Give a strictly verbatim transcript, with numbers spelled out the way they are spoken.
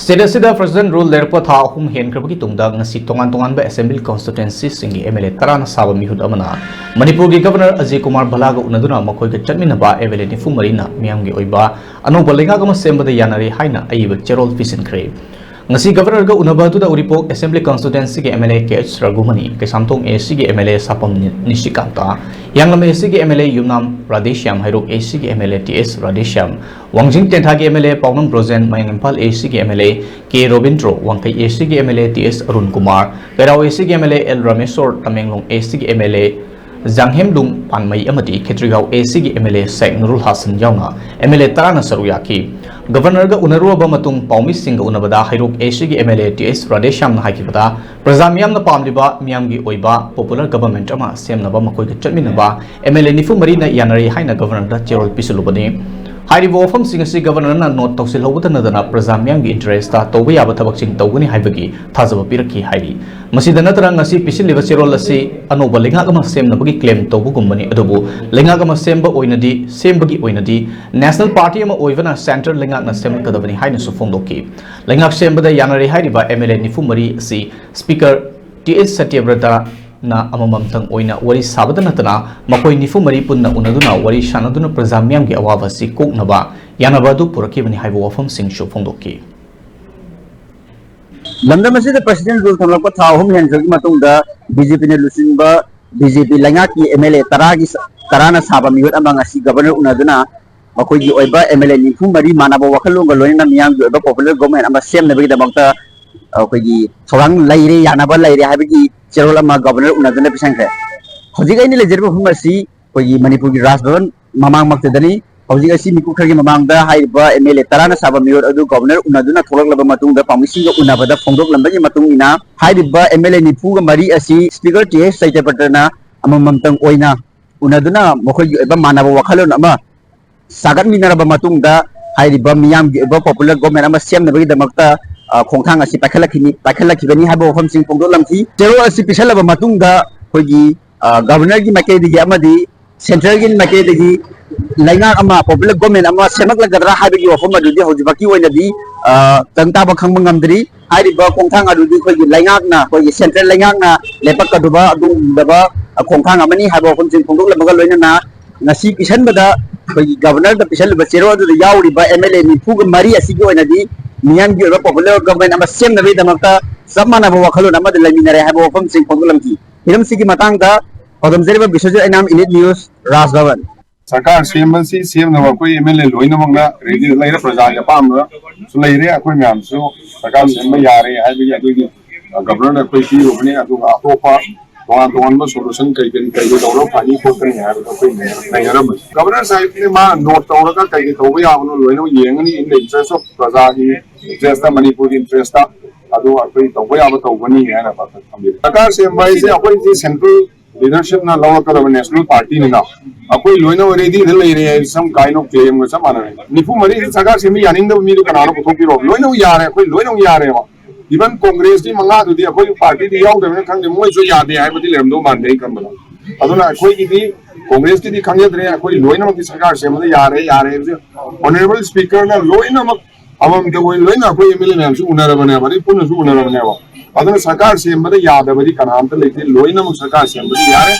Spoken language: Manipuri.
ꯁ꯭ꯇꯦꯠ ꯑꯁꯤꯗ ꯄ꯭ꯔꯁꯤꯗꯦꯟ ꯔꯨꯜ ꯂꯩꯔꯛꯄ ꯊꯥ ꯑꯍꯨꯝ ꯍꯦꯟꯈ꯭ꯔꯕꯒꯤ ꯇꯨꯡꯗ ꯉꯁꯤ ꯇꯣꯉꯥꯟ ꯇꯣꯉꯥꯟꯕ ꯑꯦꯁꯦꯝꯕ꯭ꯂꯤ ꯀꯟꯁꯇꯤꯇ꯭ꯋꯦꯟꯁꯤꯁꯤꯡꯒꯤ ꯑꯦꯝ ꯑꯦꯜ ꯑꯦ ꯇꯔꯥꯅ ꯁꯥꯕ ꯃꯤꯍꯨꯠ ꯑꯃꯅ ꯃꯅꯤꯄꯨꯔꯒꯤ ꯒꯕꯔꯅꯔ ꯑꯖꯌ ꯀꯨꯃꯥꯔ ꯚꯜꯂꯥꯒ ꯎꯅꯗꯨꯅ ꯃꯈꯣꯏꯒ ꯆꯠꯃꯤꯟꯅꯕ ꯑꯦꯝ ꯑꯦꯜ ꯑꯦ ꯅꯤꯐꯨ ꯃꯔꯤꯅ ꯃꯤꯌꯥꯝꯒꯤ ꯑꯣꯏꯕ ꯑꯅꯧꯕ ꯂꯩꯉꯥꯛ ꯑꯃ ꯁꯦꯝꯕꯗ ꯌꯥꯅꯔꯦ ꯍꯥꯏꯅ ꯑꯏꯕ ꯆꯦꯔꯣꯜ ꯄꯤꯁꯤꯟꯈ꯭ꯔꯦ꯫ ꯉꯁꯤ ꯒꯕꯔꯅꯔꯒ ꯎꯅꯕ ꯑꯗꯨꯗ ꯎꯔꯤꯄꯣꯛ ꯑꯦꯁꯦꯝꯕ꯭ꯂꯤ ꯀꯟꯁꯇꯤꯇ꯭ꯋꯦꯟꯁꯤꯒꯤ M L A K H Raghumani, Keishamthong A ꯁꯤꯒꯤ ꯑꯦꯝ ꯑꯦꯜ ꯑꯦ ꯁꯥꯄꯝ ꯅꯤ-, ꯅꯤꯁꯤꯀꯥꯟꯇ, ꯍꯤꯌꯥꯡꯂꯝ ꯑꯦ ꯁꯤꯒꯤ ꯑꯦꯝ ꯑꯦꯜ ꯑꯦ ꯌꯨꯝꯅꯥꯝ ꯔꯥꯙꯦꯁ꯭ꯌꯥꯝ, ꯍꯩꯔꯣꯛ ꯑꯦ ꯁꯤꯒꯤ ꯑꯦꯝ ꯑꯦꯜ ꯑꯦ ꯇꯤ ꯑꯦꯁ ꯔꯥꯙꯦꯁ꯭ꯌꯥꯝ, ꯋꯥꯡꯖꯤꯡ ꯇꯦꯟꯊꯥꯒꯤ ꯑꯦꯝ ꯑꯦꯜ ꯑꯦ ꯄꯥꯎꯅꯝ ꯕ꯭ꯔꯣꯖꯦꯟ, ꯃꯌꯥꯡ ꯏꯝꯐꯥꯜ ꯑꯦ ꯁꯤꯒꯤ M L A K Robindro, Wangkhei A ꯁꯤꯒꯤ M L A T S Arun Kumar, Keirao A ꯁꯤꯒꯤ M L A L Rameshor, Tamenglong A ꯁꯤꯒꯤ ꯑꯦꯝ ꯑꯦꯜ ꯑꯦ ꯖꯥꯡꯍꯦꯝꯂꯨꯡ ꯄꯥꯟꯃꯩ ꯑꯃꯗꯤ ꯈꯦꯇ꯭ꯔꯤꯒꯥꯎ ꯑꯦ ꯁꯤꯒꯤ ꯑꯦꯝ ꯑꯦꯜ ꯑꯦ ꯁꯦꯛ ꯅꯨꯔꯨꯜ ꯍꯥꯁꯟ ꯌꯥꯎꯅ ꯑꯦꯝ ꯑꯦꯜ ꯑꯦ ꯇꯔꯥꯅ ꯁꯔꯨꯛ ꯌꯥꯈꯤ꯫ ꯒꯕꯔꯅꯔꯒ ꯎꯅꯔꯨꯔꯕ ꯃꯇꯨꯡ ꯄꯥꯎꯃꯤꯁꯤꯡꯒ ꯎꯅꯕꯗ ꯍꯩꯔꯣꯛ ꯑꯦ ꯁꯤꯒꯤ ꯑꯦꯝ ꯑꯦꯜ ꯑꯦ ꯇꯤ ꯑꯦꯁ ꯔꯥꯙꯦꯁ꯭ꯌꯥꯝꯅ ꯍꯥꯏꯈꯤꯕꯗ, ꯄ꯭ꯔꯖꯥ ꯃꯤꯌꯥꯝꯅ ꯄꯥꯝꯂꯤꯕ ꯃꯤꯌꯥꯝꯒꯤ ꯑꯣꯏꯕ ꯄꯣꯄꯨꯂꯔ ꯒꯕꯔꯃꯦꯟꯠ ꯑꯃ ꯁꯦꯝꯅꯕ ꯃꯈꯣꯏꯒ ꯆꯠꯃꯤꯟꯅꯕ ꯑꯦꯝ ꯑꯦꯜ ꯑꯦ ꯅꯤꯐꯨ ꯃꯔꯤꯅ ꯌꯥꯅꯔꯦ ꯍꯥꯏꯅ ꯒꯕꯔꯅꯔꯗ ꯆꯦꯔꯣꯜ ꯄꯤꯁꯤꯜꯂꯨꯕꯅꯤ꯫ ꯍꯥꯏꯔꯤꯕ ꯋꯥꯐꯝꯁꯤꯡ ꯑꯁꯤ ꯒꯕꯔꯅꯔꯅ ꯅꯣꯠ ꯇꯧꯁꯤꯜꯍꯧꯕꯇ ꯅꯠꯇꯅ ꯄ꯭ꯔꯖꯥ ꯃꯤꯌꯥꯝꯒꯤ ꯏꯟꯇꯔꯦꯁꯇ ꯇꯧꯕ ꯌꯥꯕ ꯊꯕꯛꯁꯤꯡ ꯇꯧꯒꯅꯤ ꯍꯥꯏꯕꯒꯤ ꯊꯥꯖꯕ ꯄꯤꯔꯛꯈꯤ ꯍꯥꯏꯔꯤ꯫ ꯃꯁꯤꯗ ꯅꯠꯇꯅ ꯉꯁꯤ ꯄꯤꯁꯤꯜꯂꯤꯕ ꯆꯦꯔꯣꯜ ꯑꯁꯤ ꯑꯅꯧꯕ ꯂꯩꯉꯥꯛ ꯑꯃ ꯁꯦꯝꯅꯕꯒꯤ ꯀ꯭ꯂꯦꯝ ꯇꯧꯕꯒꯨꯝꯕꯅꯤ, ꯑꯗꯨꯕꯨ ꯂꯩꯉꯥꯛ ꯑꯃ ꯁꯦꯝꯕ ꯑꯣꯏꯅꯗꯤ, ꯁꯦꯝꯕꯒꯤ ꯑꯣꯏꯅꯗꯤ ꯅꯦꯁꯅꯦꯜ ꯄꯥꯔꯇꯤ ꯑꯃ ꯑꯣꯏꯕꯅ ꯁꯦꯟꯇꯔ ꯂꯩꯉꯥꯛꯅ ꯁꯦꯝꯂꯛꯀꯗꯕꯅꯤ ꯍꯥꯏꯅꯁꯨ ꯐꯣꯡꯗꯣꯛꯈꯤ꯫ ꯂꯩꯉꯥꯛ ꯁꯦꯝꯕꯗ ꯌꯥꯅꯔꯦ ꯍꯥꯏꯔꯤꯕ ꯑꯦꯝ ꯑꯦꯜ ꯑꯦ ꯅꯤꯐꯨ ꯃꯔꯤ ꯑꯁꯤ ꯁ꯭ꯄꯤꯀꯔ ꯇꯤ ꯑꯦꯁ ꯁꯇ꯭ꯌꯕ꯭ꯔꯇꯅ ꯑꯃꯃꯝꯇꯪ ꯑꯣꯏꯅ ꯋꯥꯔꯤ ꯁꯥꯕꯗ ꯅꯠꯇꯅ ꯃꯈꯣꯏ ꯅꯤꯐꯨ ꯃꯔꯤ ꯄꯨꯟꯅ ꯎꯅꯗꯨꯅ ꯋꯥꯔꯤ ꯁꯥꯟꯅꯗꯨꯅ ꯄ꯭ꯔꯖꯥ ꯃꯤꯌꯥꯝꯒꯤ ꯑꯋꯥꯕ ꯑꯁꯤ ꯀꯣꯛꯅꯕ ꯌꯥꯅꯕ ꯑꯗꯨ ꯄꯨꯔꯛꯈꯤꯕꯅꯤ ꯍꯥꯏꯕ ꯋꯥꯐꯝꯁꯤꯡꯁꯨ ꯐꯣꯡꯗꯣꯛꯈꯤ꯫ ꯂꯝꯗꯝ ꯑꯁꯤꯗ ꯄ꯭ꯔꯁꯤꯗꯦꯟ ꯔꯨꯜ ꯊꯝꯂꯛꯄ ꯊꯥ ꯑꯍꯨꯝ ꯍꯦꯟꯈ꯭ꯔꯕꯒꯤ ꯃꯇꯨꯡꯗ ꯕꯤ ꯖꯦ ꯄꯤꯅ ꯂꯨꯆꯤꯡꯕ ꯕꯤ ꯖꯦ ꯄꯤ ꯂꯩꯉꯥꯛꯀꯤ ꯑꯦꯝ ꯑꯦꯜ ꯑꯦ ꯇꯔꯥꯒꯤ ꯁ-, ꯇꯔꯥꯅ ꯁꯥꯕ ꯃꯤꯍꯨꯠ ꯑꯃ ꯉꯁꯤ ꯒꯕꯔꯅꯔ ꯎꯅꯗꯨꯅ ꯃꯈꯣꯏꯒꯤ ꯑꯣꯏꯕ ꯑꯦꯝ ꯑꯦꯜ ꯑꯦ ꯅꯤꯐꯨ ꯃꯔꯤ ꯃꯥꯟꯅꯕ ꯋꯥꯈꯜꯂꯣꯟꯒ ꯂꯣꯏꯅꯅ ꯃꯤꯌꯥꯝꯒꯤ ꯑꯣꯏꯕ ꯄꯣꯄꯨꯂꯔ ꯒꯣꯚꯔꯟꯃꯦꯟꯠ ꯑꯃ ꯁꯦꯝꯅꯕꯒꯤꯗꯃꯛꯇ ꯑꯩꯈꯣꯏꯒꯤ ꯊꯧꯔꯥꯡ ꯂꯩꯔꯦ, ꯌꯥꯅꯕ ꯂꯩꯔꯦ ꯍꯥꯏꯕꯒꯤ ꯆꯦꯔꯣꯜ ꯑꯃ ꯒꯕꯔꯅꯔ ꯎꯅꯗꯨꯅ ꯄꯤꯁꯟꯈ꯭ꯔꯦ꯫ ꯍꯧꯖꯤꯛ ꯑꯩꯅ ꯂꯩꯖꯔꯤꯕ ꯃꯐꯝ ꯑꯁꯤ ꯑꯩꯈꯣꯏꯒꯤ ꯃꯅꯤꯄꯨꯔꯒꯤ ꯔꯥꯖ ꯚꯕꯟ ꯃꯃꯥꯡꯃꯛꯇꯗꯅꯤ꯫ ꯍꯧꯖꯤꯛ ꯑꯁꯤ ꯃꯤꯀꯨꯞ ꯈꯔꯒꯤ ꯃꯃꯥꯡꯗ ꯍꯥꯏꯔꯤꯕ ꯑꯦꯝ ꯑꯦꯜ ꯑꯦ ꯇꯔꯥꯅ ꯁꯥꯕ ꯃꯤꯍꯨꯠ ꯑꯗꯨ ꯒꯕꯔꯅꯔ ꯎꯅꯗꯨꯅ ꯊꯣꯛꯂꯛꯂꯕ ꯃꯇꯨꯡꯗ ꯄꯥꯎꯃꯤꯁꯤꯡꯒ ꯎꯅꯕꯗ ꯐꯣꯡꯗꯣꯛꯂꯝꯕꯒꯤ ꯃꯇꯨꯡ ꯏꯟꯅ ꯍꯥꯏꯔꯤꯕ ꯑꯦꯝ ꯑꯦꯜ ꯑꯦ ꯅꯤꯐꯨꯒ ꯃꯔꯤ ꯑꯁꯤ ꯁ꯭ꯄꯤꯀꯔ ꯇꯤ ꯑꯦꯁ ꯁꯇ꯭ꯌꯕ꯭ꯔꯇꯅ ꯑꯃꯃꯝꯇꯪ ꯑꯣꯏꯅ ꯎꯅꯗꯨꯅ ꯃꯈꯣꯏꯒꯤ ꯑꯣꯏꯕ ꯃꯥꯟꯅꯕ ꯋꯥꯈꯜꯂꯣꯟ ꯑꯃ ꯁꯥꯒꯠꯃꯤꯟꯅꯔꯕ ꯃꯇꯨꯡꯗ ꯍꯥꯏꯔꯤꯕ ꯃꯤꯌꯥꯝꯒꯤ ꯑꯣꯏꯕ ꯄꯣꯄꯨꯂꯔ ꯒꯣꯚꯔꯟꯃꯦꯟꯠ ꯑꯃ ꯁꯦꯝꯅꯕꯒꯤꯗꯃꯛꯇ, ꯑ, ꯈꯣꯡꯊꯥꯡ ꯑꯁꯤ ꯄꯥꯏꯈꯠꯂꯛꯈꯤꯅꯤ, ꯄꯥꯏꯈꯠꯂꯛꯈꯤꯕꯅꯤ ꯍꯥꯏꯕ ꯋꯥꯐꯝꯁꯤꯡ ꯐꯣꯡꯗꯣꯛꯂꯝꯈꯤ꯫ ꯆꯦꯔꯣꯜ ꯑꯁꯤ ꯄꯤꯁꯜꯂꯕ ꯃꯇꯨꯡꯗ ꯑꯩꯈꯣꯏꯒꯤ, ꯑ, ꯒꯕꯔꯅꯔꯒꯤ ꯃꯥꯏꯀꯩꯗꯒꯤ ꯑꯃꯗꯤ ꯁꯦꯟꯇ꯭ꯔꯦꯜꯒꯤ ꯃꯥꯏꯀꯩꯗꯒꯤ ꯂꯩꯉꯥꯛ ꯑꯃ, ꯄꯣꯄꯨꯂꯔ ꯒꯣꯔꯃꯦꯟ ꯑꯃ ꯁꯦꯝꯂꯛꯂꯒꯗ꯭ꯔꯥ ꯍꯥꯏꯕꯒꯤ ꯋꯥꯐꯝ ꯑꯗꯨꯗꯤ ꯍꯧꯖꯤꯛꯐꯥꯎꯒꯤ ꯑꯣꯏꯅꯗꯤ, ꯑ, ꯇꯪ ꯇꯥꯕ ꯈꯪꯕ ꯉꯝꯗ꯭ꯔꯤ꯫ ꯍꯥꯏꯔꯤꯕ ꯈꯣꯡꯊꯥꯡ ꯑꯗꯨꯗꯤ ꯑꯩꯈꯣꯏꯒꯤ ꯂꯩꯉꯥꯛꯅ, ꯑꯩꯈꯣꯏꯒꯤ ꯁꯦꯟꯇ꯭ꯔꯦꯜ ꯂꯩꯉꯥꯛꯅ ꯂꯦꯞꯄꯛꯀꯗꯕ ꯑꯗꯨꯒꯨꯝꯂꯕ ꯈꯣꯡꯊꯥꯡ ꯑꯃꯅꯤ ꯍꯥꯏꯕ ꯋꯥꯐꯝꯁꯤꯡ ꯐꯣꯡꯗꯣꯛꯂꯝꯕꯒ ꯂꯣꯏꯅꯅ ꯉꯁꯤ ꯄꯤꯁꯟꯕꯗ, ꯑꯩꯈꯣꯏꯒꯤ ꯒꯕꯔꯅꯔꯗ ꯄꯤꯁꯜꯂꯤꯕ ꯆꯦꯔꯣꯜ ꯑꯗꯨꯗ ꯌꯥꯎꯔꯤꯕ ꯑꯦꯝ ꯑꯦꯜ ꯑꯦ ꯅꯤꯐꯨꯒ ꯃꯔꯤ ꯑꯁꯤꯒꯤ ꯑꯣꯏꯅꯗꯤ ꯃꯤꯌꯥꯝꯒꯤ ꯑꯣꯏꯕ ꯄꯣꯄꯨꯂꯔ ꯒꯣꯔꯃꯦꯟ ꯑꯃ ꯁꯦꯝꯅꯕꯒꯤꯗꯃꯛꯇ ꯆꯞ ꯃꯥꯟꯅꯕ ꯋꯥꯈꯜꯂꯣꯟ ꯑꯃꯗ ꯂꯩꯃꯤꯟꯅꯔꯦ ꯍꯥꯏꯕ ꯋꯥꯐꯝꯁꯤꯡ ꯐꯣꯡꯗꯣꯛꯂꯝꯈꯤ꯫ ꯍꯤꯔꯝꯁꯤꯒꯤ ꯃꯇꯥꯡꯗ ꯄꯥꯎꯗꯝꯖꯔꯤꯕ ꯕꯤꯁ꯭ꯋꯖꯤꯠ ꯑꯩꯅꯥꯝ, ꯏꯂꯤꯠ ꯅ꯭ꯌꯨꯁ, ꯔꯥꯖ ꯚꯕꯟ꯫ ꯁꯔꯀꯥꯔ ꯁꯦꯝꯕꯁꯤ ꯁꯦꯝꯅꯕ ꯑꯩꯈꯣꯏ ꯑꯦꯝ ꯑꯦꯜ ꯑꯦ ꯂꯣꯏꯅꯃꯛꯅ ꯔꯦꯗꯤꯗ ꯂꯩꯔꯦ, ꯄ꯭ꯔꯖꯥꯒꯤ ꯑꯄꯥꯝꯕꯁꯨ ꯂꯩꯔꯦ꯫ ꯑꯩꯈꯣꯏ ꯃꯌꯥꯝꯁꯨ ꯁꯔꯀꯥꯔ ꯁꯦꯝꯕ ꯌꯥꯔꯦ ꯍꯥꯏꯕꯒꯤ ꯑꯗꯨꯒꯤ, ꯑ, ꯒꯕꯔꯅꯔꯗ ꯑꯩꯈꯣꯏ ꯄꯤꯔꯨꯕꯅꯤ꯫ ꯑꯗꯨꯒ ꯑꯇꯣꯞꯄ ꯇꯣꯉꯥꯟ ꯇꯣꯉꯥꯟꯕ ꯁꯣꯂꯨꯁꯟ ꯀꯩ ꯀꯔꯤ ꯀꯩ ꯀꯩ ꯇꯧꯔꯒ ꯐꯅꯤ ꯈꯣꯠꯀꯅꯤ ꯍꯥꯏꯕꯗꯣ ꯑꯩꯈꯣꯏ ꯅꯩꯅꯔꯝꯕꯅꯤ꯫ ꯒꯕꯔꯅꯔ ꯁꯥꯍꯦꯕꯅ ꯃꯥ ꯅꯣꯠ ꯇꯧꯔꯒ ꯀꯩ ꯀꯩ ꯇꯧꯕ ꯌꯥꯕꯅꯣ ꯂꯣꯏꯅꯃꯛ ꯌꯦꯡꯉꯅꯤ꯫ In the interest of ꯄ꯭ꯔꯖꯥꯒꯤ ꯏꯟꯇꯔꯦꯁꯇ, ꯃꯅꯤꯄꯨꯔꯒꯤ ꯏꯟꯇꯔꯦꯁꯇ ꯑꯗꯨ ꯑꯩꯈꯣꯏ ꯇꯧꯕ ꯌꯥꯕ ꯇꯧꯒꯅꯤ ꯍꯥꯏꯅ ꯊꯝꯕꯤꯔꯦ꯫ ꯁꯔꯀꯥꯔ ꯁꯦꯝꯕ ꯍꯥꯏꯁꯦ ꯑꯩꯈꯣꯏꯁꯦ ꯁꯦꯟꯇ꯭ꯔꯦꯜ ꯂꯤꯗꯔꯁꯤꯞꯅ ꯂꯧꯔꯛꯀꯗꯕ ꯅꯦꯁꯅꯦꯜ ꯄꯥꯔꯇꯤꯅꯤꯅ ꯑꯩꯈꯣꯏ ꯂꯣꯏꯅ ꯔꯦꯗꯤꯗ ꯂꯩꯔꯦ ꯍꯥꯏ, some kind of claim ꯒ ꯆꯞ ꯃꯥꯟꯅꯔꯦ꯫ ꯅꯤꯐꯨ ꯃꯔꯤꯁꯤ ꯁꯔꯀꯥꯔ ꯁꯦꯝꯕ ꯌꯥꯅꯤꯡꯗꯕ ꯃꯤꯗꯨ ꯀꯅꯥꯅꯣ ꯄꯨꯊꯣꯛꯄꯤꯔꯣ? ꯂꯣꯏꯅꯃꯛ ꯌꯥꯔꯦ, ꯑꯩꯈꯣꯏ ꯂꯣꯏꯅꯃꯛ ꯌꯥꯔꯦꯕ꯫ Even ꯀꯣꯡꯒ꯭ꯔꯦꯁꯀꯤ ꯃꯉꯥꯗꯨꯗꯤ ꯑꯩꯈꯣꯏꯒꯤ ꯄꯥꯔꯇꯤꯗꯤ ꯌꯥꯎꯗꯕꯅꯤꯅ ꯈꯪꯗꯦ, ꯃꯣꯏꯁꯨ ꯌꯥꯗꯦ ꯍꯥꯏꯕꯗꯤ ꯂꯩꯔꯝꯗꯧ ꯃꯥꯟꯗꯦ ꯑꯩ ꯈꯟꯕꯗ꯫ ꯑꯗꯨꯅ ꯑꯩꯈꯣꯏꯒꯤꯗꯤ, ꯀꯣꯡꯒ꯭ꯔꯦꯁꯀꯤꯗꯤ ꯈꯪꯖꯗ꯭ꯔꯦ, ꯑꯩꯈꯣꯏ ꯂꯣꯏꯅꯃꯛꯇꯤ ꯁꯔꯀꯥꯔ ꯁꯦꯝꯕꯗ ꯌꯥꯔꯦ, ꯌꯥꯔꯦ ꯍꯥꯏꯕꯁꯦ ꯑꯣꯅꯔꯦꯕꯜ ꯁ꯭ꯄꯤꯀꯔꯅ ꯂꯣꯏꯅꯃꯛ ꯑꯃꯃꯝꯇ ꯑꯣꯏꯅ ꯂꯣꯏꯅ ꯑꯩꯈꯣꯏ ꯑꯦꯝ ꯑꯦꯜ ꯑꯦ ꯃꯌꯥꯝꯁꯨ ꯎꯅꯔꯕꯅꯦꯕ, ꯑꯗꯩ ꯄꯨꯟꯅꯁꯨ ꯎꯅꯔꯕꯅꯦꯕ꯫ ꯑꯗꯨꯅ ꯁꯔꯀꯥꯔ ꯁꯦꯝꯕꯗ ꯌꯥꯗꯕꯗꯤ ꯀꯅꯥꯝꯇ ꯂꯩꯇꯦ, ꯂꯣꯏꯅꯃꯛ ꯁꯔꯀꯥꯔ ꯁꯦꯝꯕꯗꯤ ꯌꯥꯔꯦ꯫